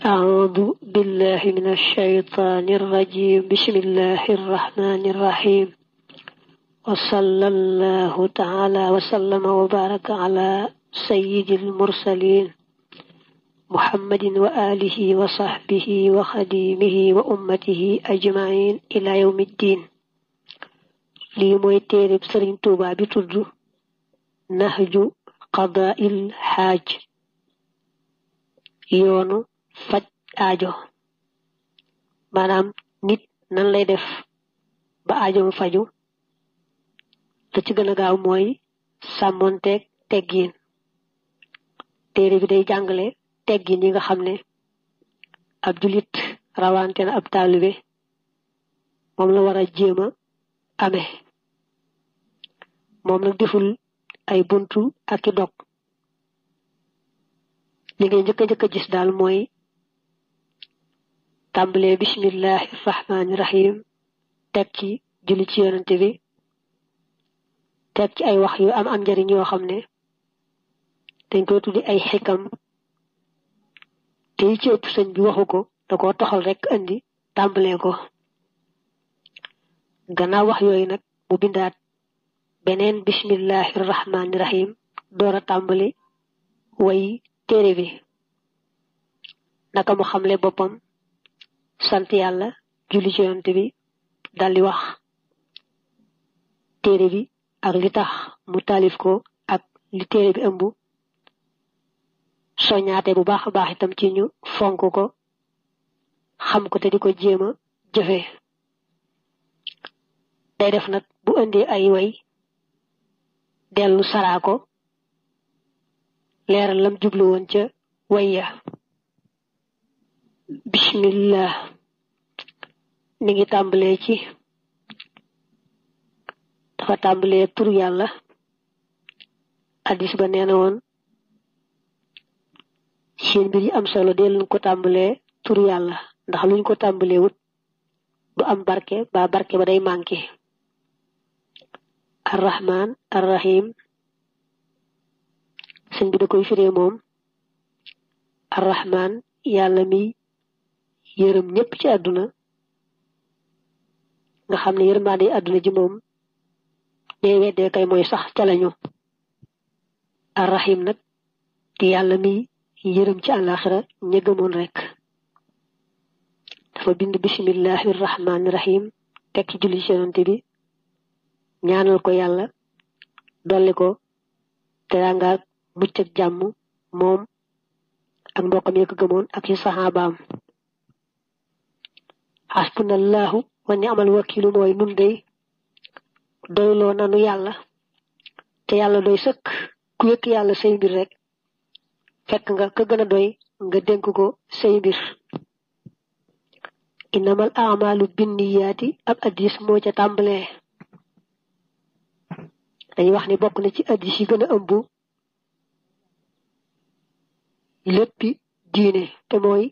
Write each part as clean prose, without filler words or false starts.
أعوذ بالله من الشيطان الرجيم بسم الله الرحمن الرحيم وصلى الله تعالى وسلم وبارك على سيد المرسلين محمد وآله وصحبه وخديمه وأمته أجمعين إلى يوم الدين lii mooy téereb Sëriñ Tuubaa bi tudd Nahju Qadaa'il Haaj yoonu faj aajo maanaam nit nan lay def ba aajo mu faju la ci gën a gaaw mooy sàmmonteeg teggiin téere bi day jàngale teggiin yi nga xam ne ab julit rawante na ab taalibe moom la war a jéema amee moom nag deful ay buntu ak i dog li ngay njëkk a gis daal mooy tàmbalee bismillahi rahmaani rahim teg ci julli ci yonante bi teg ci ay wax yu am njariñ yoo xam ne dañ koy tuddi ay xikam te yi ci ëpp sëñ bi waxu ko da koo toxal rek andi tàmbalee ko gannaaw wax yooyu nag mu bindaat beneen bismillahi rahmaani rahim door a tàmbali way téere bi naka mu xamle boppam sant yàlla julli ci yonent bi daldi wax téere bi ak li tax mu taalif ko ak li téere bi ëmb soññaate bu baax a baax itam ci ñu fonk ko xam ko te di ko jéema jëfe day def nag bu indee ay way dellu saraa ko leeral lam jublu woon ca wayya bismillah mi ngi tàmbalee ci dafa tàmbalee tur yàlla addis ba nee na woon seen mbir yi am solo dee luñ ko tàmbalee tur yàlla ndax luñ ko tàmbalee wut du am barke ba barke ba day manqué arrahman arrahim sëñ bi da koy firee moom arrahman yàlla mi yërëm ñëpp ci àdduna nga xam ne yërmaande àdduna ji moom dee weddee kay mooy sax ca lañu arrahim nag di yàlla mi yërëm ci àllaaxira ña gëmoon rek dafa bind bismillahi rahmaani rahim teg ci julli ci yonante bi ñaanal ko yàlla dolli ko teraanga ak mucc ak jàmm moom ak mbokkam yi ko gëmoon ak ci saxaabaam hasbunallahu wa ni'mal wakiilu mooy nun dey doyloo nanu yàlla te yàlla doy sëkk ku wékk yàlla say mbir rek fekk nga ka gën a doy nga dénk ko say mbir innamal a'maalu binniyaati ab addis moo ca tàmbalee dañuy wax ni bokk na ci addis yi gën a ëmb léppi diine te mooy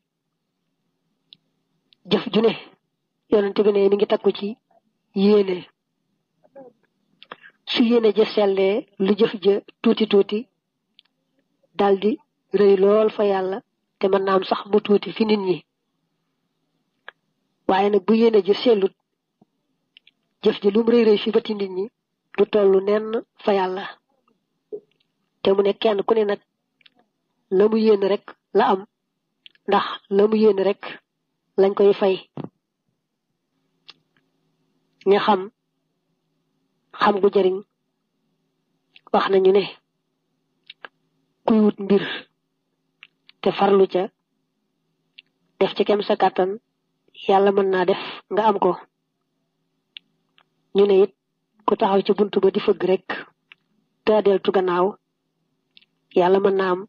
jëf ju ne yonente bi ne mi ngi takku ci yéene su yéene ja sellee lu jëf ja tuuti tuuti daldi rëy lool fa yàlla te mën naa am sax mu tuuti fi nit ñi waaye nag bu yéene ja sellut jëf ji lum rëy rëy fi bëti nit ñi du tollu nenn fa yàlla te mu ne kenn ku ne nag la mu yéene rek la am ndax la mu yéene rek lañ koy fay ña xam gu jëriñ wax nañu ne kuy wut mbir te farlu ca def ci kem sa kàttan yàlla mën naa def nga am ko ñu ne it ku taxaw ci buntu ba di fëgg rek te deltu gannaaw yàlla mën naa am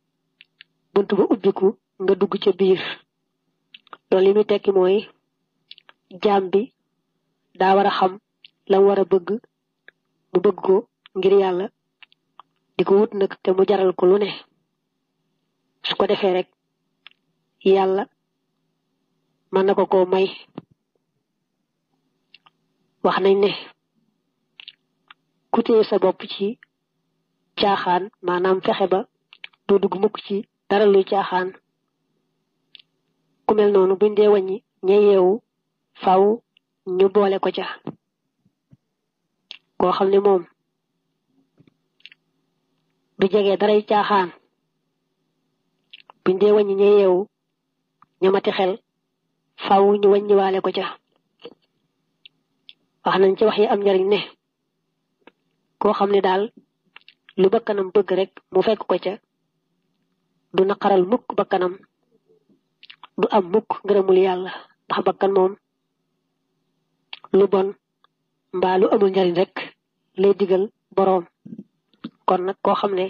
buntu ba ubbiku nga dugg ca biir loolu li muy tekki mooy jaam bi daa war a xam lam war a bëgg mu bëgg ko ngir yàlla di ko wut nag te mu jaral ko lu ne su ko defee rek yàlla mën na ko may wax nañ ne ku téye sa bopp ci caaxaan maanaam fexe ba doo dugg mukk ci dara luy caaxaan ku mel noonu buñ dee wàññi ña yeewu faw ñu boole ko ca koo xam ne moom du jege daray caaxaan buñ dee wàññi ña yeewu ñamati xel faw ñu wàññiwaale ko ca wax nañ ci wax yi am njariñ ne koo xam ne daal lu bakkanam bëgg rek mu fekk ko ca du naqaral mukk bakkanam du am mukk ngërëmul yàlla ndax bakkan moom lu bon mbaa lu amul njariñ rek lay digal boroom kon nag koo xam ne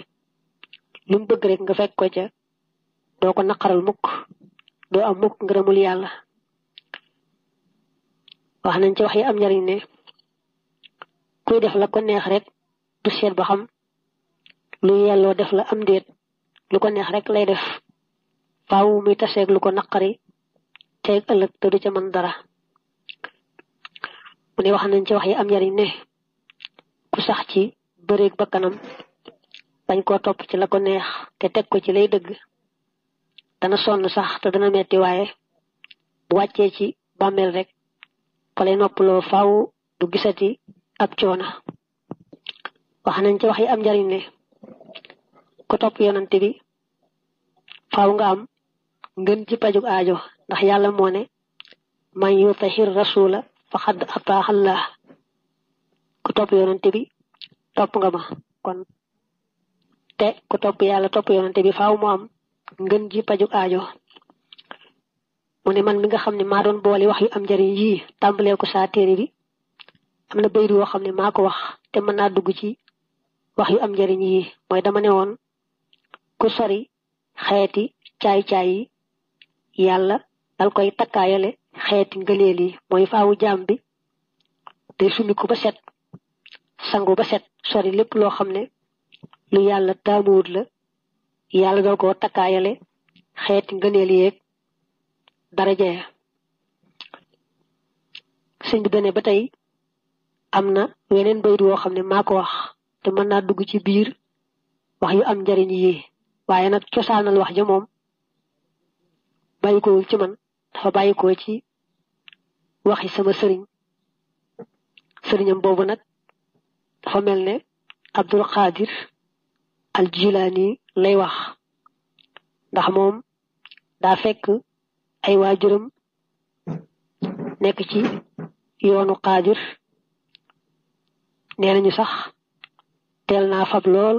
lu mu bëgg rek nga fekk ko ca doo ko naqaral mukk doo am mukk ngërëmul yàlla wax nañ ci wax yi am njariñ ne kuy def la ko neex rek du seet ba xam lu yelloo def la am déet lu ko neex rek lay def faaw muy taseeg lu ko naqari teeg ëllëg te du ca mën dara mu ne wax nañ ci wax yi am njariñ ne ku sax ci bëreeg bakkanam bañ koo topp ci la ko neex te teg ko ci lay dëgg dana sonn sax te dana metti waaye bu wàccee ci bàmmeel rek fa lay noppaloo faaw du gisati ab coona wax nañ ci wax yi am njariñ ne ku topp yonante bi faaw nga am ngën ci pajug aajo ndax yàlla moo ne man yutahir rasula faqad ataaha Allah ku topp yonante bi topp nga ma kon te ku topp yàlla topp yonante bi faaw mu am ngën ji pajug aajo mu ne man mi nga xam ne maa doon boole wax yu am njariñ yii tàmbalee ko saa téere bi am na bayit woo xam ne maa ko wax te mën naa dugg ci wax yu am njariñ yii mooy dama ne woon ku sori xeeti caay-caay yi yàlla dal koy takkaayale xeeti ngëleel yi mooy faawu jaam bi day sumiku ba set sangu ba set sori lépp loo xam ne lu yàlla taamuwut la yàlla dal koo takkaayale xeeti ngëleel yeeg daraja ya sëñ bi dane ba tey am na weneen bayit woo xam ne maa ko wax te mën naa dugg ci biir wax yu am njariñ yi waaye nag cosaanal wax ja moom bàyyikowul ci man dafa bàyyikoo ci waxi sama sëriñam boobu nag dafa mel ne Abdul Qadir al Jilani lay wax ndax moom daa fekk ay waajuram nekk ci yoonu Qadir nee nañu sax teel naa fab lool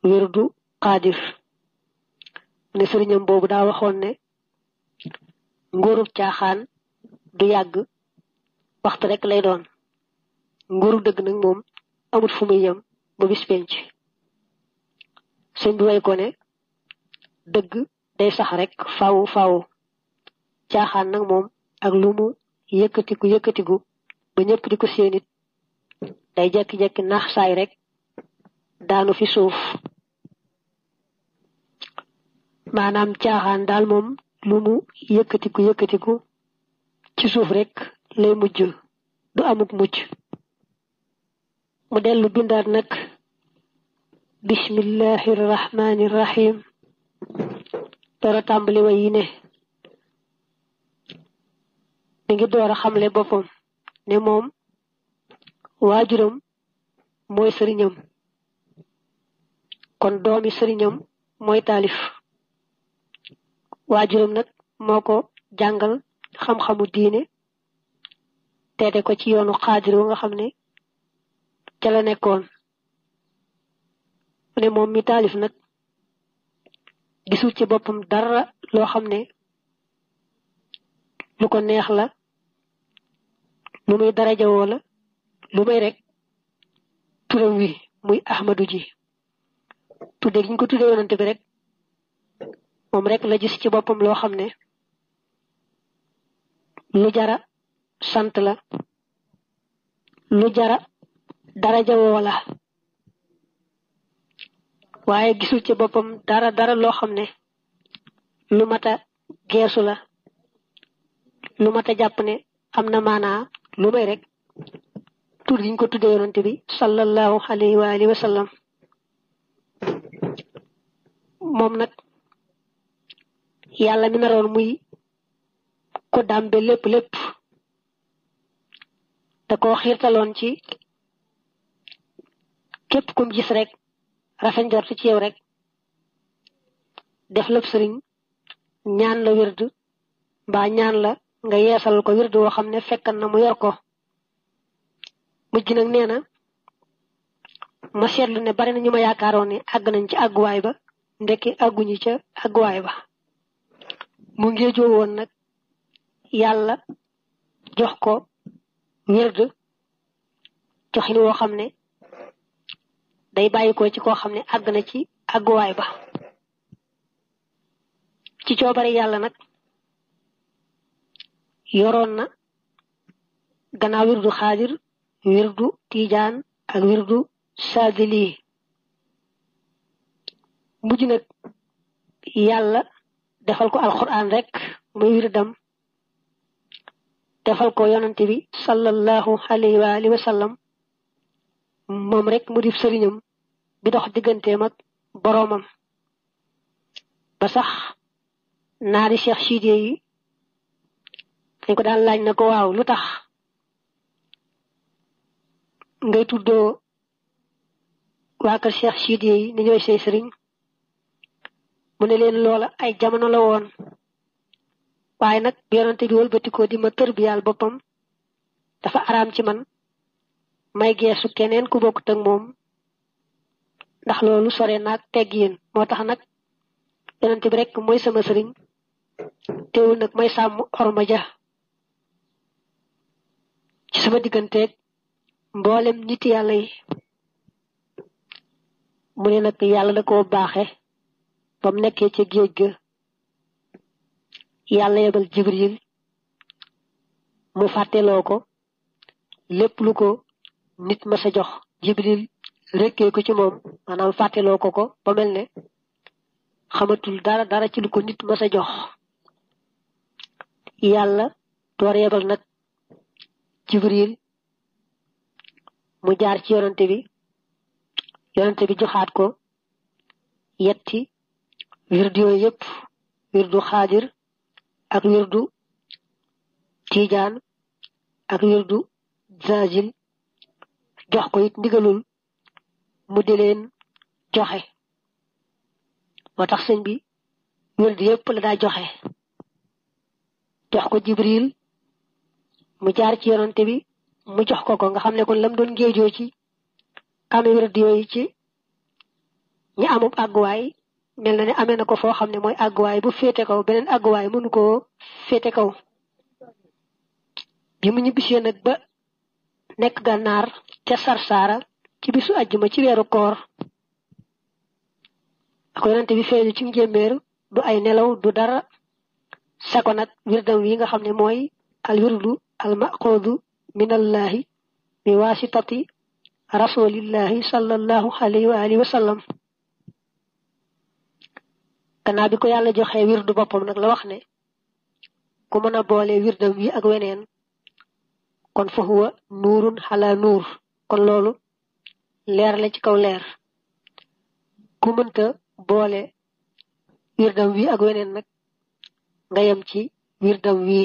wirdu Qadir ne sëriñam boobu daa waxoon ne nguurub caaxaan du yàgg waxtu rek lay doon nguuru dëgg nag moom amut fu muy yem ba bis penc sëñ bi way ko ne dëgg day sax rek faaw caaxaan nag moom ak lu mu yëkkatiku ba ñëpp di ko séenit day jekki-jekki naax saay rek daanu fi suuf maanaam caaxaan daal moom lu mu yëkkatiku ci suuf rek lay mujj du amuk mucc mu dellu bindaat nag bismillahi rahmani rahim dara tàmbali way yi ne mi ngi door a xamle boppam ne moom waajuram mooy sëriñam kon doomi sëriñam mooy taalif waajuram nag moo ko jàngal xam-xamu diine teete ko ci yoonu Xaadir nga xam ne ca la nekkoon ne moom mi taalif nag gisul ci boppam dara loo xam ne lu ko neex la lu muy darajawoo la lu may rek turam wi muy Ahmadu ji tudde gi ñu ko tudde yonante bi rek moom rek la gis ci boppam loo xam ne lu jara sant la lu jara darajawoo la waaye gisul ci boppam dara loo xam ne lu mata geesu la lu mata jàpp ne am na maanaa lu may rek tur gi ñu ko tuddee yonante bi sallallahu alayhi wa alihi wa sallam moom nag yàlla mi naroon muy ko dambe lépp da ko xiirtaloon ci képp kum gis rek rafet njort ci yow rek def lépp sëriñ ñaan la wird mbaa ñaan la nga yeesal ko wird woo xam ne fekkan na mu yor ko mujj nag nee na ma seetlu ne bari na ñu ma yaakaaroon ne àgg nañ ci àgguwaay ba ndekki àgguñu ca àgguwaay ba mu ngeejoo woon nag yàlla jox ko wird joxin woo xam ne day bàyyi ko ci koo xam ne àgg na ci àgguwaay ba ci coobare yàlla nag yoroon na gannaaw wirdu xaadir wirdu tiijaan ak wirdu saadili mujj nag yàlla defal ko alquran rek muy wirdam defal ko yonante bi sallallahu alayhi wa alihi wa sallam moom rek mu dif sëriñam bi dox digganteem ak boroomam ba sax naari cheikh sidé yi dañ ko daan laaj na ko waaw lu tax ngay tuddoo waa kër cheikh sidé yi ni ñooy say sëriñ mu ne leen loola ay jamono la woon waaye nag yonante bi wëlbatikoo di ma tërbiyaal boppam dafa araam ci man may geesu keneen ku bokkut ak moom ndax loolu sore naag teggiin moo tax nag yonante bi rek mooy sama sëriñ teewul nag may sàmm orma ja ci sama digganteeg mboolem nit yàlla yi mu ne nag yàlla da koo baaxe ba mu nekkee ca géej ga yàlla yebal jibril mu fàtteloo ko lépp lu ko nit ma sa jox jibril rekkee ko ci moom maanaam fàtteloo ko ba mel ne xamatul dara ci lu ko nit ma sa jox yàlla door yebal nag jibril mu jaar ci yonante bi joxaat ko yetti wirdu yooyu yëpp wirdu xaadir ak wirdu tiijaan ak wirdu zaazil jox ko it ndigalul mu di leen joxe moo tax sëñ bi wirdu yëpp la daa joxe jox ko jibril mu jaar ci yonante bi mu jox ko nga xam ne kon lam doon géejoo ci ame wirdu yooyu ci ñi amub àgguwaay mel na ne amee na ko foo xam ne mooy àgguwaay bu féete kaw beneen àgguwaay mënu koo féete kaw bi mu ñibbisee nag ba nekk gànnaar ca Sarsara ci bisu àjjuma ci weeru koor ak yonante bi feeñu ci njéeméer du ay nelaw du dara sako nag wirdam wi nga xam ne mooy al wirdu al maxuudu minallahi bi waasitati rasulillahi sallallahu alayhi wa alihi wa sallam gannaaw bi ko yàlla joxee wirdu boppam nag la wax ne ku mën a boole wirdam wi ak weneen kon fa huwa nuurun xala nuur kon loolu leer la ci kaw leer ku mënta boole wirdam wi ak weneen nag nga yem ci wirdam wi